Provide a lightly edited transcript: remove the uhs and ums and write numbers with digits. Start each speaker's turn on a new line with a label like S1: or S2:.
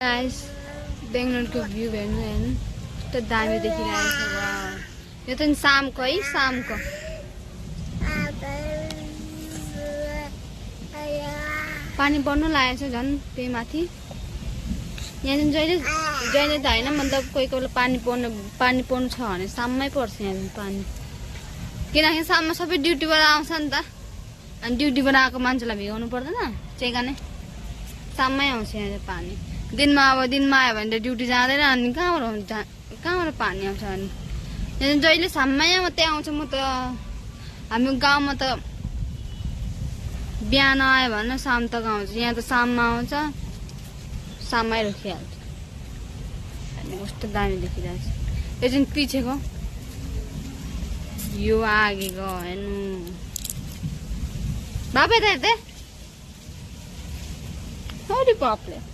S1: guys बेंगलोरको view हेर्नु हेर्नु कस्तो दामी देखिरहेको छ वाउ यो त शामको है शामको पानी पर्नु लागेको छ झन् त्यही माथि यहाँ चाहिँ जहिले जहिले त हैन मतलब कोही कोही बेला पानी पर्नु छ भने शाममै पर्छ यहाँ पानी किनकि शाममा सबै ड्युटीबाट आउँछ नि त अनि ड्युटीबाट आएको मान्छेलाई भिगाउनु पर्दैन त्यही कारण शाममै आउँछ यहाँ पानी दिनमा आयो भने त ड्युटी जाँदैन अनि कहाँबाट पानी आउँछ अनि यहाँ जहिले शाममै मात्रै आउँछ म त हाम्रो गाउँमा त बिहान आयो भने शाम तक आउँछ यहाँ त शाममा आउँछ शाममै रोकिहाल्छ अनि कस्तो दामी देखिरहेको छ यो चाहिँ पिछेको यो आगेको हेर्नु बाबा हेर्दै अरे बापले